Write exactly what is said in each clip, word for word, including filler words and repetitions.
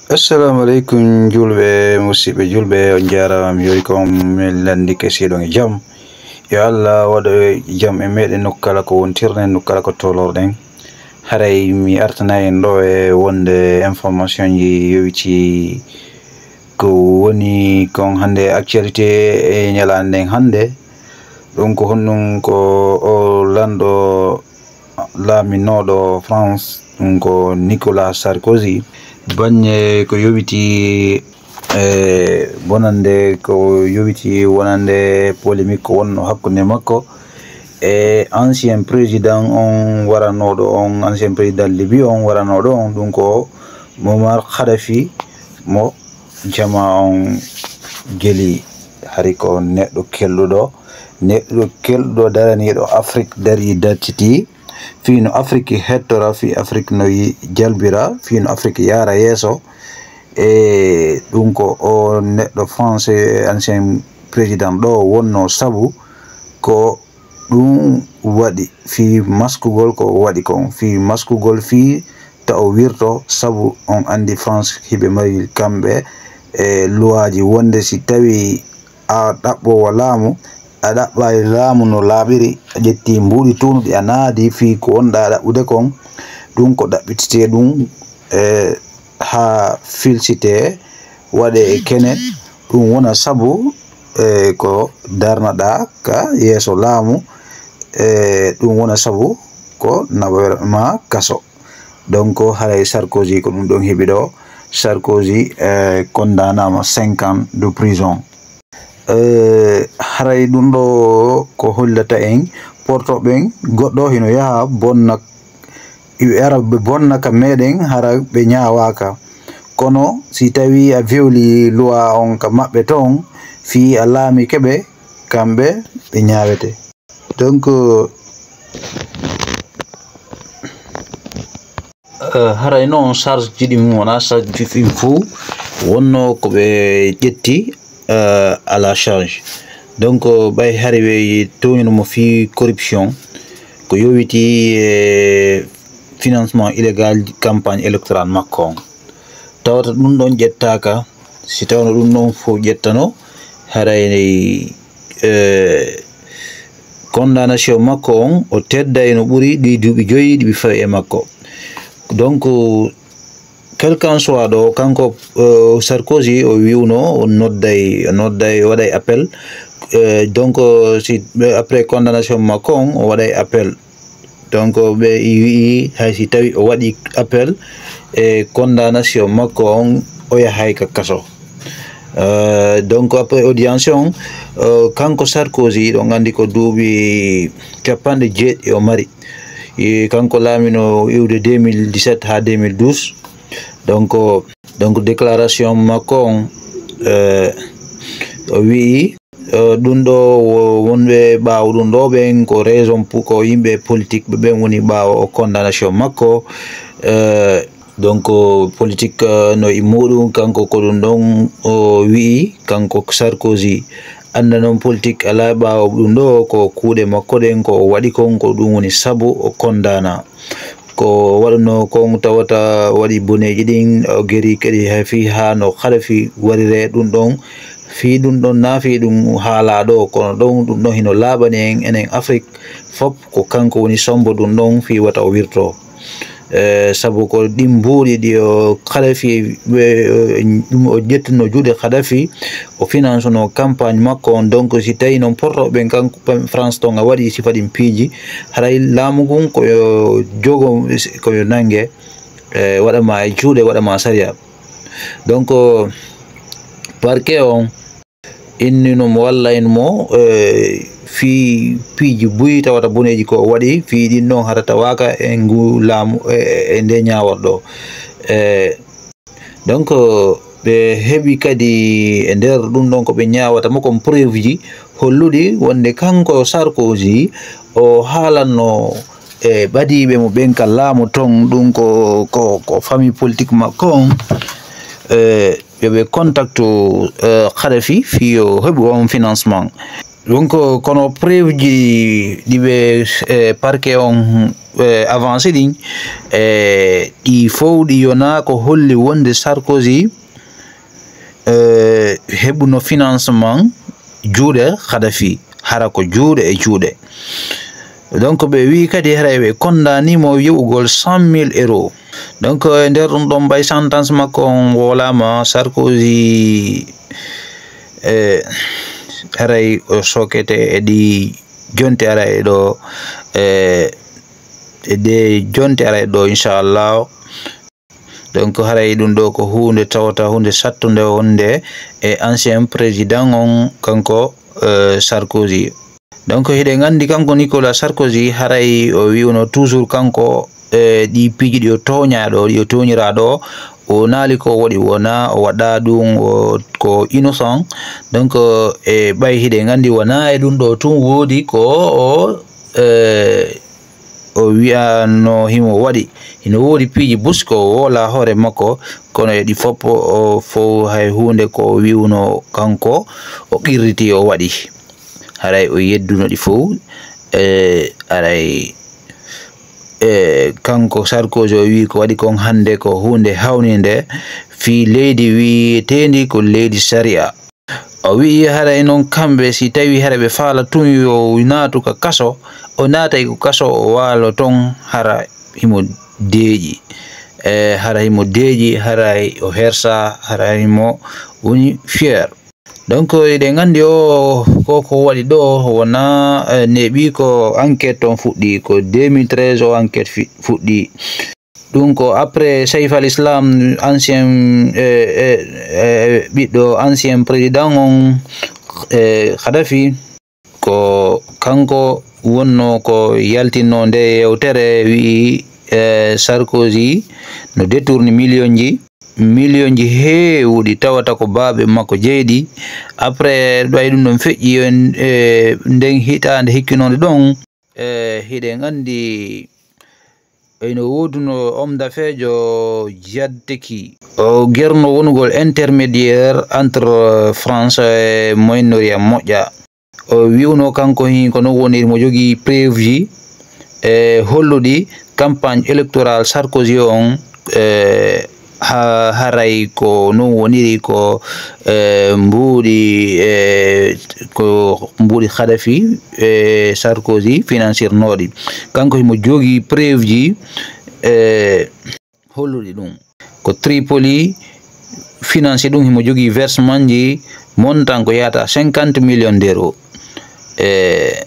Assalamu aleykum, julɓe, musiɓɓe julɓe, on jaaraama, mi yori ko on, min lanndike si hiɗon e jam. Yo Allah waɗu jam e meɗen nokku kala ko wontirɗen, nokku kala ko tolorɗen. Haray mi artana en ɗo e wonde information ji yowiti ko woni kon hannde actualité e ñalaande nden hannde. Ɗum ko honɗum? Ko o lanɗo laaminooɗo France, ɗum ko Nicolas Sarkozy. Baŋŋe ko yowiti e bonannde, ko yowiti wonande polémique ko wonno hakkunde makko e ancien président on waranooɗo on, ancien président Libye on waranooɗo on, ɗum ko Muammar Kadhafi mo jamaa on jeli. Hari ko neɗɗo kelɗuɗo, neɗɗo kelɗuɗo daraniiɗo Afrik, darii dartitii fii no Afrik hettora, fii Afrik no yi-, jalbira, fii no Afrik yaara yeeso. E ɗum ko o neɗɗo français, ancien président ɗo wonno sabu ko ɗum waɗi fii maskugol ko o waɗi kon, fii maskugol fii ta o wirto, sabu on anndi France hiɓe mari kamɓe e luwaaji wonde si tawii a ɗaɓɓoowo laamu, a ɗaɓɓaali laamu no laaɓiri, a ƴetti mbuuɗi tuunuɗi a naadi fii ko wonɗaa ɗaɓɓude kon, ɗum ko ɗaɓɓitetee ɗum e haa filsitee, waɗee e kene, ɗum wona sabu e ko darnaɗaa ka yeeso laamu, e ɗum wona sabu ko naɓoyra ma kaso. Donc, haray Sarkozy ko ɗum ɗon heɓi ɗo. Sarkozy, eh, condamnaama cinq ans de prison. Eh, haray ɗum ɗo ko hollata en, porto ɓen, goɗɗo hino yaha bonna, ɓe ara ɓe bonna ka meɗen, hara ɓe ñaawaaka. Kono si tawii a violi loi on ka maɓɓe ton, fii a laamike ɓe, kamɓe ɓe ñaawete. Donc, euh, haray noon charge ji ɗin wona charge ji ɗin fof wonno ko ɓe ƴetti, euh, à la charge. Donc, ɓay hari ɓe tooñuno mo fii corruption, ko yowiti e financement illégal campagne électorale makko on. Tawata ɗum ɗon ƴettaaka, si tawno ɗum ɗon fof ƴettano, haray, eh, condamnation makko on, o tedday no ɓuri ɗi duuɓi joyi ɗi ɓe fawi e makko. Donc, quel qu'en soit ɗo, kanko, eh, Sarkozy o wi'uno, o nodday, o nodday, o waɗay appel. Eh, donc, si, après condamnation makko on, o waɗay appel. Donc, ɓe wi'i hay si tawi o waɗi appel e condamnation makko on, o yahay ka kaso. Euh, donc, après audience on, euh, kanko Sarkozy, ɗon anndi ko duuɓi capanɗe jeeɗiɗi o mari. E kanko laamino iwde deux mille dix-sept haa deux mille douze. Donc, donc, déclaration makko on, euh, o wi'i, euh, ɗum ɗo wo-, wonɓe ɓaawo ɗum ɗo ɓen ko raison pour ko yimɓe politique ɓe ɓen woni ɓaawo o condamnation makko. Euh, donc, politique, euh, no e muɗum, kanko ko ɗum ɗon o wi'i, kanko Sarkozy, annda noon politique alaa ɓaawo ɗum ɗo, ko kuuɗe makko ɗen ko o waɗi kon, ko ɗum woni sabu o condamna. Ko waɗunoo kon tawata waɗi boneeji ɗin, o geri kadi hay fii haa no Kadhafi warire ɗum ɗon. Fii ɗum ɗon naa fii ɗum haalaa ɗo, kono ɗon ɗum ɗon hino laaɓani en, enen Afrik fof, ko kanko woni sombo ɗum ɗon fii wata o wirto. Eh, sabu ko ɗin mbuuɗi ɗi o Kadhafi, ɓe, ɗum o ƴettuno juuɗe Kadhafi, o finansuno campagne makko on. Donc, si tawi noon porto ɓen kanko France ton a waɗi sifa ɗin piiji, haray laamu ngun ko yo jogo, ko yo nange, eh, waɗa ma e juuɗe, waɗa ma sariya. Donc, parquet on innino mo, wallayno mo, eh, fii piiji buy tawata boneeji ko o waɗi, fii ɗin ɗon hara tawaaka e ngu laamu, e, e, e nde ñaaworɗo. Eh, donc, ɓe heɓi kadi e nder ɗum ɗon ko ɓe ñaawata mo kon preuve ji holluɗi wonde kanko Sarkozy o haalanno e ɓadiiɓe mo ɓen ka laamu ton, ɗum ko, ko, ko famille politique makko on, eh, yo ɓe contacte, eh, Kadhafi fii yo heɓu on financement. Donc, kono preuve ji ɗi ɓe, eh, parquet on, eh, avancé ɗin, eh, ɗi fow ɗi yonaa ko holli wonde Sarkozy, eh, heɓuno financement juuɗe Kadhafi, hara ko juuɗe e juuɗe. Donc, ɓe wi'i kadi haray ɓe kondaani mo yoɓugol cent mille euros. Donc, e nder ɗum ɗon, ɓay sentence makko on wowlaama, Sarkozy, eh, haray o sokete e ɗi jonte aray ɗo, eh, e ɗe jonte aray ɗo, inchallah. Donc, haray ɗum ɗo ko huunde tawata huunde sattunde wonde e ancien président on, kanko, eh, Sarkozy. Donc, hiɗen anndi kanko Nicolas Sarkozy, haray o wi'uno toujours kanko, eh, ɗi piiji ɗi o tooñaa ɗo, ɗi o tooñiraa ɗo, o naali ko waɗi wona, o waɗa ɗum, o ko innocent. Donc, eh, ɓay hiɗen anndi wona e ɗum ɗo tun woodi ko o, eh, o wi'ano himo waɗi. Hino woodi piiji bus ko wowlaa hoore makko, kono e ɗi fof o fow hay huunde ko o wi'uno kanko o qirriti o waɗi. Haray o yedduno ɗi fow, eh, haray, eh, kanko Sarkozy o wi'i ko waɗi kon hannde ko huunde hawninde fii leydi wi'eteendi ko leydi sariya. O wi'i haray non kamɓe si tawi haray ɓe faala tun yo naatu ka kaso, o naatay ko kaso o waalo ton hara himo deeƴi. Eh, hara himo deeƴi, haray o hersa, hara himo woni fier. Donc, eɗen anndi o, ko, ko waɗi ɗo, wona, eh, neeɓi ko enquête on fuɗɗi, ko deux mille treize o enquête fi-, fuɗɗi. Ɗum ko après Saif al-Islam, ancien, eh, eh, eh, ɓiɗɗo ancien président on, eh, Kadhafi, ko kanko wonnoo ko yaltinnoo nde yewtere, wi'i, eh, Sarkozy no détourni millionji, millionji heewuɗi, tawata ko baaɓe makko jeyi ɗi. Après, ɓay ɗum ɗon feƴƴi, en, eh, nden hitaande hikkinoonde ɗon, eh, hiɗen anndi ino woodunoo homme d'affaires jo Jadteki. O gernoo wonugol intermédiaire entre France e Moyen-Orient moƴƴa. O wi'unoo kanko hin ko non woniri mo jogii preuve ji e holluɗi campagne électorale Sarkozy on, eh, ha-, haray ko non woniri ko, eh, mbuuɗi, eh, ko mbuuɗi Kadhafi, eh, Sarkozy finansirnooɗi. Kanko himo jogii preuve ji, eh, holluɗi ɗum. Ko Tripoli finansi ɗum, himo jogii versement ji montant ko yahata cinquante millions d'euros. Eh,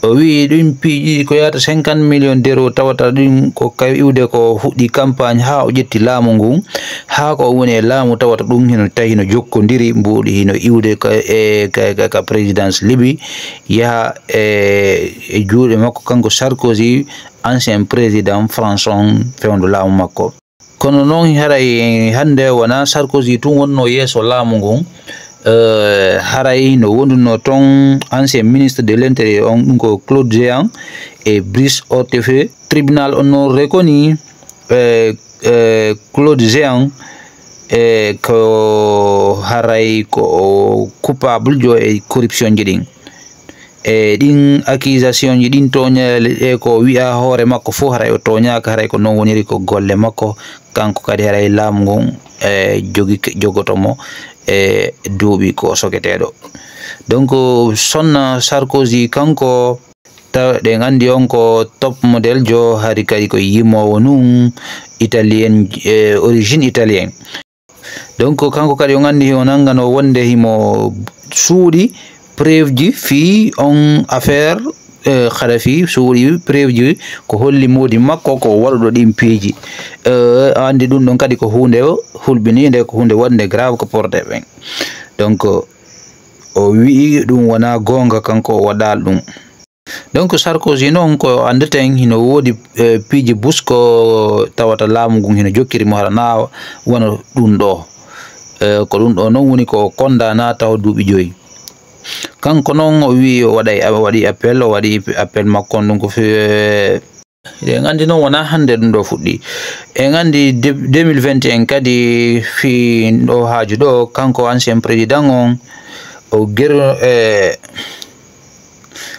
O wi'i ɗin piiji ko yaata cinquante millions d'euros tawata ɗin ko ka iwde ko fuɗɗi campagne haa o ƴetti laamu ngun, haa ko o woni e laamu tawata ɗum hino tawi hino jokkondiri mbuuɗi hino iwde ka, e, ka, ka, ka présidence Libi yaha e, e juuɗe makko kanko Sarkozy, ancien président France on fewndo laamu makko. Kono non, haray hannde wonaa Sarkozy tun wonnoo yeeso laamu ngun. Eh, haray no wonduno ton ancien ministre de l'Intérieur on, ɗum ko Claude Jean e Brice Hortefeux. Tribunal on no reconnu, eh, eh, Claude Jean, eh, ko haray ko o coupable jo e corruption ji ɗin. E ɗin accusation ji, ɗin tooñaale ɗe ko wi'a hoore makko fof, haray o tooñaaka, haray ko non woniri ko golle makko, kanko kadi haray laamu ngun, e, jogi, jogoto mo, e, duuɓi ko o soketeeɗo. Donc, sonna Sarkozy kanko, taw eɗen anndi on ko top model jo, hari kadi ko yimoowo nun, italien, e, origine italien. Donc, kanko kadi on anndi o nanngano wonde himo suuɗi preuve ji fii on affaire, eh, Kadhafi, suuɗi preuve ji ko holli moodi makko ko waɗuɗo ɗin piiji. Eh, a anndi ɗum ɗon kadi ko huunde hulɓiniinde, ko huunde waɗnde grave ko porte ɓen. Donc, o wi'i ɗum wonaa goonga, kanko o waɗaali ɗum. Donc, Sarkozy non ko anndeten hino woodi, eh, piiji bus ko tawata laamu ngun hino jokkiri mo hara naa wano ɗum ɗo. Eh, ko ɗum ɗo non woni ko o konda naa taho duuɓi joyi. Kanko non o wi'i o waɗay, o waɗi appel, o waɗi appel makko on ɗum ko fi-, eh, en anndi non wonaa hannde ɗum ɗo fuɗɗi. En anndi de-, deux mille vingt et un kadi fii ɗo haaju ɗo, kanko ancien président on, o ger-, eh,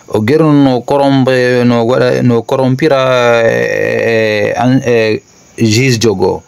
O gerno no korompe, no waɗa, no korompira, e, e, an, e, juge jogo.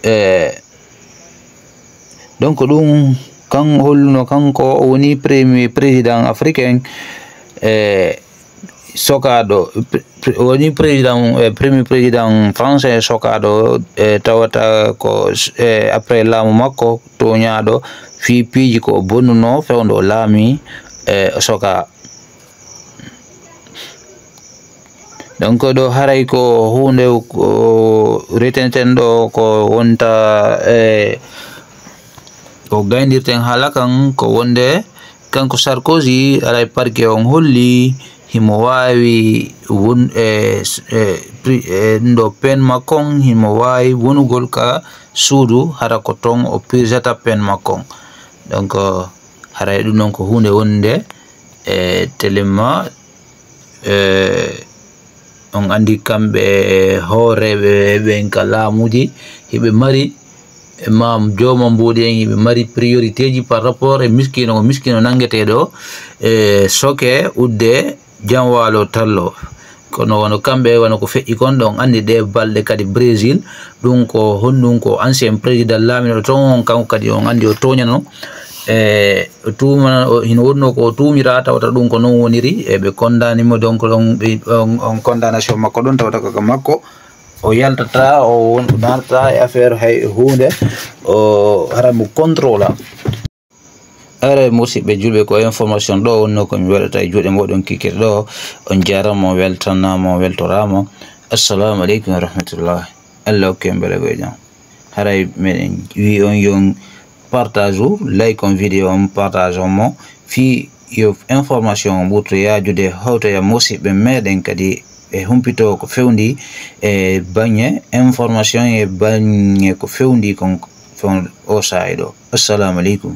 E, donc, ɗum kan holluno kanko o woni premier président africain, e, sokaaɗo, pre-, pre-, o woni président, e, premier président français sokaaɗo, e, tawata ko, e, après laamu makko tooñaaɗo fii piiji ko o bonnuno fewndo o laami, e, o sokaa. Donc, ɗo haray ko huunde ko reteneten ɗo ko wonta, e, ko gayndirten haala kan ko wonde kanko Sarkozy, alay parquet on holli himo waawi won-, e, e, pri-, e, ɗum ɗo peine makko on, himo waawi wonugol ka suudu, hara ko ton o pirsata peine makko on. Donc, haray ɗum ɗon ko huunde wonde, e, tellement, e, on anndi kamɓe hooreeɓe ɓen ka laamuuji, hiɓe mari, e, maam jooma mbuuɗi en, hiɓe mari priorité ji par rapport e miskiino, ko miskiino nanngetee ɗo, e, soke udde, jam waalo tallo. Kono wano kamɓe, wano ko feƴƴi kon ɗon, anndi ɗee balɗe kadi Brésil, ɗum ko honɗum ko ancien président laamiiɗo ton on, kanko kadi on anndi o tooñano. E, o tuuma, o, hino wonno ko o tuumiraa, tawata ɗum ko non woniri, e ɓe kondaani mo, donc ɗon ɓe, on, on condamnation makko ɗon, tawata ko ka makko, o yaltata, o won, o naatata e affaire hay huunde, o hara mo contrôle. Are musidɓe julɓe, ko information ɗo wonno ko mi waɗata e juuɗe moɗon kikkir ɗo. On jaarama, on weltanama, on weltorama. Assalamu aleykum wa rahmatullah. Allah hokke en belago e jam. Haray meɗen wi on yon partage u, like on vidéo on, partage on mo. Fii yo information on ɓurto yaajude, hawtoya musidɓe meɗen kadi e humpito ko fewndi e baŋŋe information e baŋŋe ko fewndi kon fewn o saa'i ɗo. Assalamu aleykum.